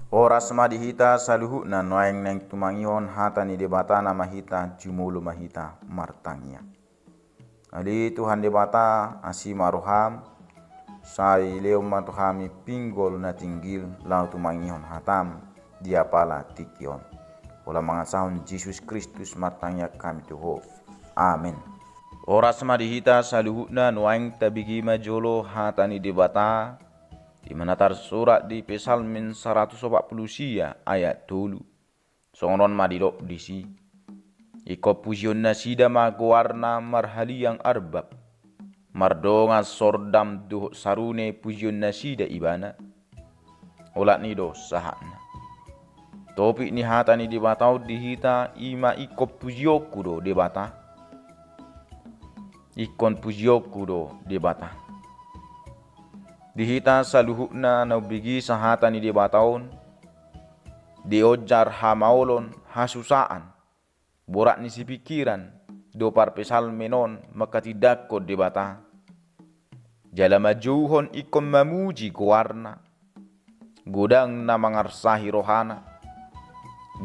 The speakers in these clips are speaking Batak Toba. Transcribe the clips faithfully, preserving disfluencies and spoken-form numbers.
Horas ma di hita saluhutna. Nuaeng naeng tumangihon hata ni Debata nama hita, jumolo ma hita martangiang. Ale Tuhan Debata, asi ma roham, sai lehon ma tu hami pinggol na tinggil laho tumangihon hatam di apala tingki on. Holan mangasahon Jesus Kristus martangiang hami tu Ho. Amen. Horas ma di hita saluhutna. Nuaeng tabege ma jolo hata ni Debata, di mana tarsurat di Psalmen saratus opat pulu sia ayat tolu. Songon on ma didok disi: Ingkon pujionnasida ma goarna marhaliang arbab, mardongan sordam dohot sarune pujionnasida ibana. Olat ni do sahatna. Topik ni hata ni Debata on di hita i ma: Ingkon pujionku do Debata. Ingkon pujionku do Debata. Di hita saluhutna na umbegesa hata ni Debata on, dionjar hamaolon, hasusaan, borat ni sipingkiran do parpsalmen on manghatindanghon Debata. Jala manjouhon ingkon mamuji goarna. Godang na mangarsahi rohana.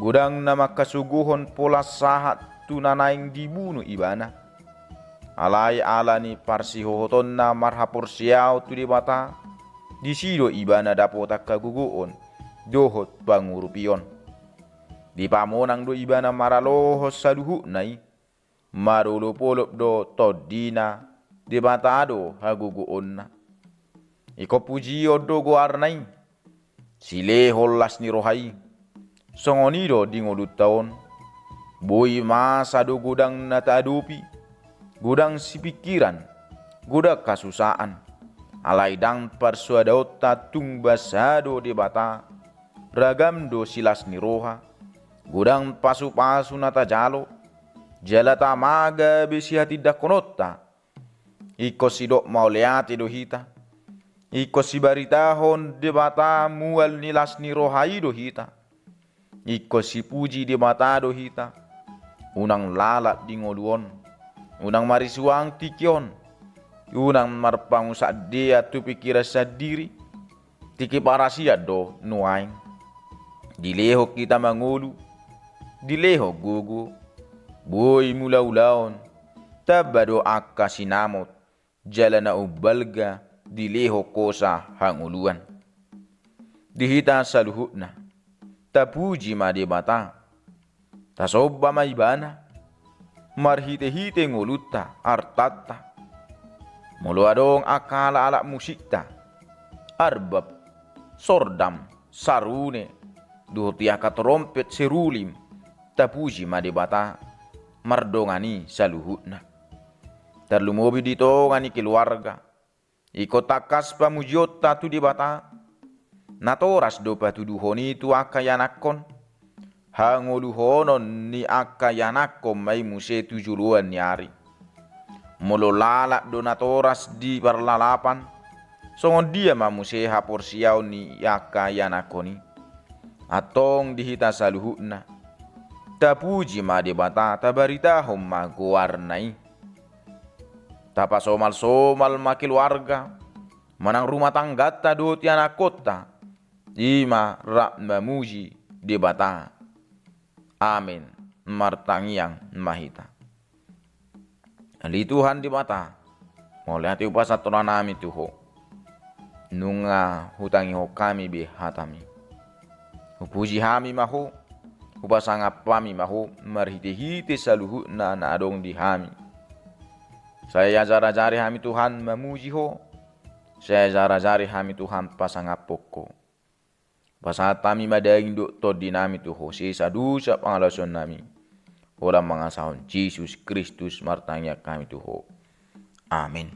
Godang na manghasogohon pola sahat tu na naeng dibunu ibana. Alai ala ni parsihohotonna marhaporseaon tu Debata, disi do ibana dapotan hagogoon dohot pangurupion. Dipamonang do ibana maralohon saluhutna i. Marolopolop do tondina, Debata do hagogoonna. Ingkon pujion do goarna i. Silehon las ni roha i. Songon i do di ngolunta on. Boi masa do godang na taadopi, godang sipingkiran, godang hasusaan. Alai ndang parsoadaonta, tung basa do Debata. Ragam do silas ni roha, godang pasupasu na tajalo, jala tama gabe sihatindangkononta. Ingkon sidok mauliate do hita. Ingkon sibaritahon Debata mual ni las ni roha i do hita. Ingkon sipuji Debata do hita. Unang lalap di ngolu on. Unang marisuang tingki on. Unang marpangunsandea tu pingkiran sandiri. Tingki parasian do nuaeng. Dilehon hita mangolu, dilehon gogo, boi mulaulaon, tamba do angka sinamot, jala na umbalga dilehon hosa hangoluan. Di hita saluhutna, tapuji ma Debata. Tasomba ma Ibana, marhitehite ngolunta, artanta. Molo adong angka alat-alat musikta, arbab, sordam, sarune, dohot i angka trompet, seruling, tapuji ma Debata, mardongan i saluhutna. Tarlumobi di tonga ni keluarga, ingkon tangkas pamujionta tu Debata. Natoras do patuduhon i tu angka ianakhon. Hangoluhonon ni angka ianakhon ma i muse tu joloan ni ari. Molo lalap do natoras di parlalapan, songon dia ma muse haporseaon ni angka ianakhon i? Antong di hita saluhutna, tapuji ma Debata, tabaritahon ma goarna i. Tapasomalsomal ma keluarga, manang rumah tangganta dohot ianakhonta, i ma rap mamuji Debata. Amen. Martangiang ma hita. Ale Tuhan Debata, mauliate hupasahat rohanami tu Ho. Nunga hutangihon hami be hataMi. Hupuji hami ma Ho, hupasangap hami ma Ho, marhitehite saluhutna na adong di hami. Sai ajarajari hami Tuhan mamuji Ho, sai ajarajari hami Tuhan pasangaphon Ho. Pasahat hami ma daging dohot tondinami tu Ho, sesa dosa pangalaosionnami. Holan mangasahon Jesus Kristus martangiang hami tu Ho. Amen.